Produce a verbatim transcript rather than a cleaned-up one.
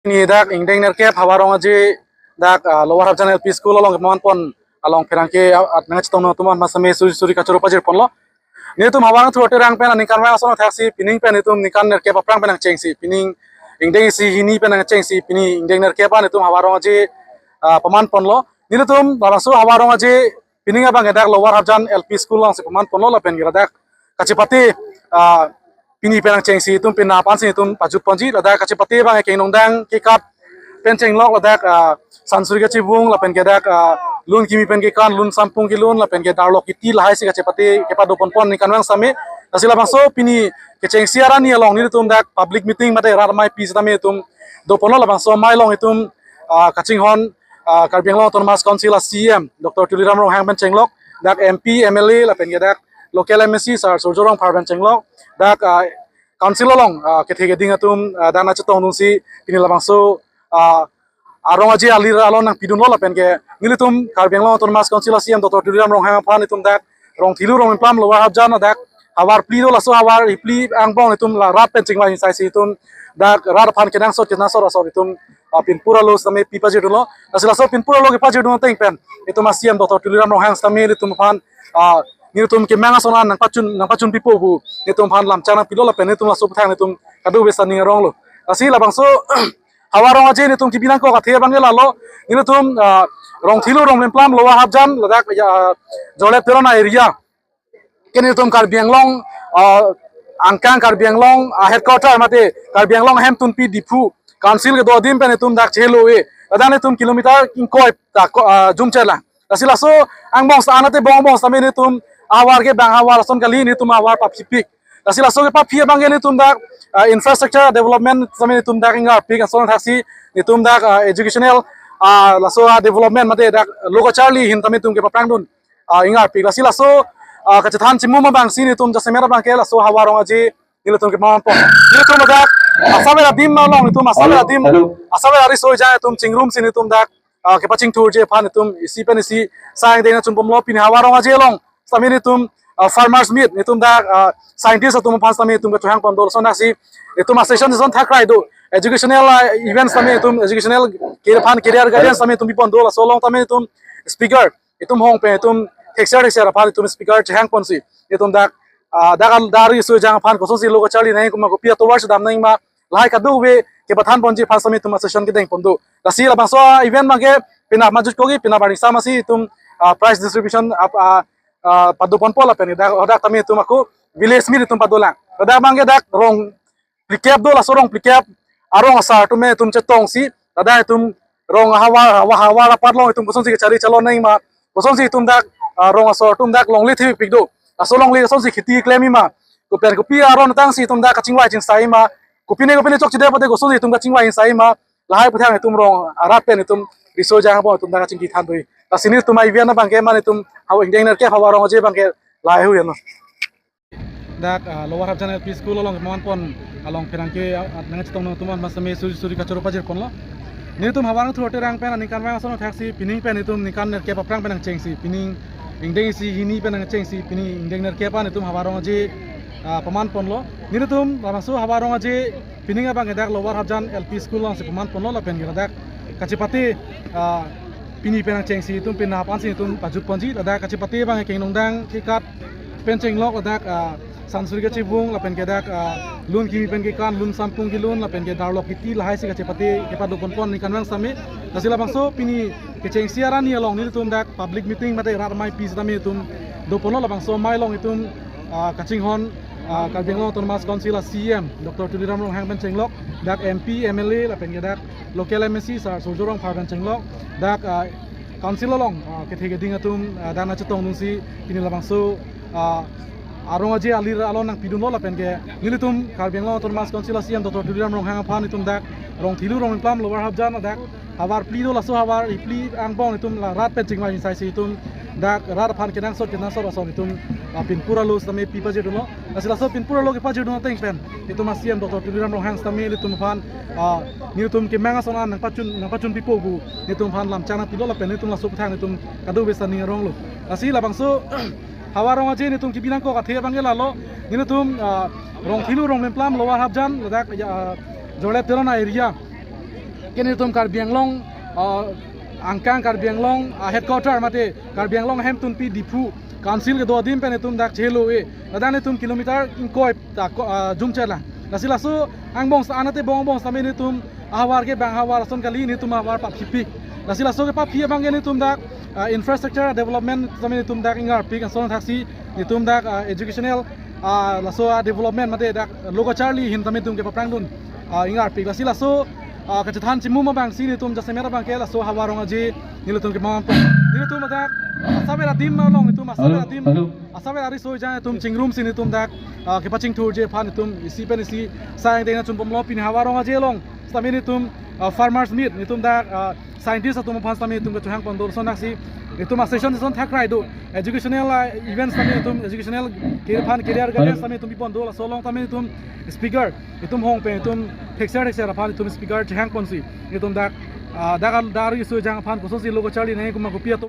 Pini dak ingdeng nerkep Havar Rong Aje dak, ah, Lower Hapjan L P School along kepaman pon along pherangke, ah, nangchetong atum aphan same suri suri kachoro pajir ponlo. Nelitum Havar Rong Aje thurte rang pen aningkanvang ason thaksi pining pen nelitum ningkan nerkep aphrang pen nangchengsi, pining ingdeng isi hini pen nangchengsi, pini ingdeng nerkep an nelitum Havar Rong Aje, ah, paman ponlo. Nelitum labangso Havar Rong Aje pining abang ke dak Lower Hapjan L P School alongsi paman ponlo lapen ke ladak kachepate, ah, pini pen nangchengsi itum penap ansi itum pajut ponji, ladak kachepate abang ke Kengdongdang kekat pen chenglok, ladak, ah, sansuri kachevung lapen ke dak, ah, lun kimi pen kekan, lun sampung kelun lapen ke darlok kiti lahai si kachepate kepado ponpon ningkanvang same. Lasi labangso pini kechengsi arni along nelitum dak public meeting mate rat amei pi sitame itum do ponlo. Labangso amei along itum, ah, kachinghon, ah, Karbi Anglong Autonomous Council a C E M Doctor Tuliram Ronghang pen chenglok, dak M P, M L A lapen ke dak local M A C Sir Surjya Rongphar pen chenglok, dak, ah, council along, ah, kethe keding atum, ah, dak nangchetongdunsi pini labangso, ah, Arong Aje alir along nangpidunlo lapen ke nelitum Karbi Anglong Autonomous Council a C E M Doctor Tuliram Ronghang aphan itum dak Rongthelu Rongmeplam Lower Hapjan dak havar phli do, laso havar phli angbong itum la rat pen chingvai insaisi itum dak rat aphan kenangsot kenangsot asor itum, ah, pinpur alo sitame pi pajirdunlo. Lasi laso pinpur alo kepajirdun ateng pen itum a C E M Doctor Tuliram Ronghang sitame itum aphan, ah, nelitum kemang ason an nangpachun nangpachun pipo pu itum aphan lamchang nangpilo lapen itum laso aphuthak itum kadokave sitame ning aronglo. Lasi labangso Havar Rong Aje nelitum kebi nangkok athe abang ke lalo, nelitum, ah, Rongthelu Rongmeplam Lower Hapjan ladak, ya, Jorlep Terona area ke nelitum Karbi Anglong, ah, angkang Karbi Anglong, ah, headquarter mate Karbi Anglong ahemtunpi Diphu council kedo adim pen itum dak chehelo-e. Ladak nelitum kilometer ingkoi ta ko-, ah, jumcher lang. Lasi laso angbong sa anate bongbong sitame nelitum havar ke bang havar ason kali, nelitum havar paphipik. Lasi laso kepaphi abang ke nelitum dak, ah, infrastructure development sitame nelitum dak ingarpik ason thaksi nelitum dak, ah, educational, ah, laso, ah, development mate dak lo kacharli ahin tame nelitum kepaphrangdun, ah, ingarpik. Lasi laso, ah, kachethan chimum abangsi nelitum jasemet abang ke laso Havar Rong Aje nelitum kepaman pon. Nelitum dak asaver adim along nelitum asaver adim, asaver ariso ejang itum chingrumsi nelitum dak, ah, kepachingthurji aphan itum isi pen isi sangdeng nangchunpomlo. Pini Havar Rong Aje along sitame nelitum, ah, farmers meet, nelitum dak, ah, scientist atum aphan sitame nelitum kachohang pondo, lason thaksi nelitum a session session thakrai do, educational, ah, events sitame nelitum educational career aphan career guidance sitame nelitum pipondo, laso along tame nelitum speaker itum hong pen itum thekser thekser aphan itum speaker chehang ponsi itum dak, ah, dak al dar isu jang aphan kosonsi lo kacharli nangji, komat kopi atovar si dam nangji ma, lahai kadokave kepathan ponji aphan sitame itum a session kedeng pondo. Lasi labangso event abang ke penap majut kogi, penap arni sama si itum, ah, prize distribution ap, ah, ah, pado ponpo lapen dak, dak tame itum ako village meet itum padolang. Ladak abang ke dak rong phlikep do, laso rong phlikep arong asar atum itum chetongsi, ladak itum rong ahavar, havar, havar apar along itum kosonsi kachari chalon nangji ma, kosonsi itum dak, ah, rong asor atum dak longle thepikpik do, laso longle kosonsi kheti klemji ma, kopi kopi aron tangsi itum dak kachingvai chingsai ma, kopine kopine chokchede pote kosonsi itum kachingvai chingsai ma, lahai aphuthak itum rong arat pen itum riso jang abang itum dak kachingki thandunji. Lasi nelitum event abang ke mane itum Havar ingdeng nerkep Havar Rong Aje abang ke lahai hu ya no. Dak, ah, Lower Hapjan L P School along kepaman pon along pherangke, ah, nangchetong atum aphan same suri suri kachoro pajir ponlo. Nelitum Havar Rong Aje thurte rang pen aningkanvang ason thaksi pining pen itum ningkan nerkep aphrang pen nangchengsi, pining ingdeng isi hini pen nangchengsi, pini ingdeng nerkep an itum Havar Rong Aje, ah, paman ponlo. Nelitum labangso Havar Rong Aje pining abang ke dak Lower Hapjan L P School alongsi paman ponlo lapen ke ladak kachepate, ah, pini pen nangchengsi itum penap ansi itum pajut ponji, ladak kachepate abang ke Kengdongdang kekat pen chenglok, ladak, ah, sansuri kachevung lapen ke dak, ah, lun kimi pen kekan, lun sampung kelun lapen ke darlok kiti lahai si kachepate kepado ponpon ningkanvang sitame. Lasi labangso pini kechengsi arni along nelitum dak public meeting mate rat amei pi sitame itum do ponlo. Labangso amei along itum, ah, kachinghon, ah, Karbi Anglong Autonomous Council a C E M Doctor Tuliram Ronghang pen chenglok, dak M P, M L A lapen ke dak local M A C Sir Surjya Rongphar pen chenglok, dak, ah, council along, ah, kethe keding atum, ah, dak nangchetongdunsi pini labangso, ah, Arong Aje alir along nangpidunlo lapen ke nelitum Karbi Anglong Autonomous Council a C E M Doctor Tuliram Ronghang aphan itum dak Rongthelu Rongmeplam Lower Hapjan dak havar phli do, laso havar phli angbong itum la rat pen chingvai insaisi itum dak rat aphan kenangsot kenangsot ason itum, ah, pinpur alo sitame pi pajirdunlo. Lasi laso pinpur alo kepajirdun ateng pen itum a C E M Doctor Tuliram Ronghang sitame nelitum aphan, ah, nelitum kemang ason an nangpachun nangpachun pipo pu nelitum aphan lamchang nangpilo lapen nelitum laso aphuthak nelitum kadokave sitame ning aronglo. Lasi labangso Havar Rong Aje nelitum kebi nangkok athe abang ke lalo, nelitum, ah, Rongthelu Rongmeplam Lower Hapjan ladak, ya, ah, Jorlep Terona area Ke netum Karbi Anglong, ah, angkang Karbi Anglong, ah, headquarter mate Karbi Anglong ahemtunpi Diphu Council kedo adim pen netum dak chehelo-e. Ladak netum kilometer ingkoi ta ko-, ah, jumchela. Lasi laso angbong sa anate bongbong sami netum ahavar ke bang havar ason kali, netum ahavar paphipi. Lasi laso kepaphi abang ke netum dak, ah, infrastructure development sami netum dak ingarpik ason thaksi netum dak, ah, educational, ah, laso, ah, development mate dak lo kacharli ahin sami netum kepaphrangdun, ah, ingarpik. Lasi laso, ah, kachethan chimum abangsi netum jasemet abang ke laso havar rong aje nelitum kemampo. Netum dak asap adim along netum asap Halo, adim halo. Asap ariso ejang netum chingrumsi netum dak, ah, kepachingthurji aphan netum isi pen isi sayang dena chumpomlo. Pini havar rong aje along sami netum, ah, farmers meet netum dak, ah, scientist atum aphan sami netum kachehang pon do ason thaksi netum a-session ason thakrai do. Educational, ah, events sami netum educational ke aphan career guidance Halo. Sami netum pipon do. Laso along sami netum speaker netum hong pen netum thekser thekser aphan netum speaker chehang ponsi netum dak, ah, dak dak ariso ejang aphan kosonsi lo kacharli nai kuma kopi atum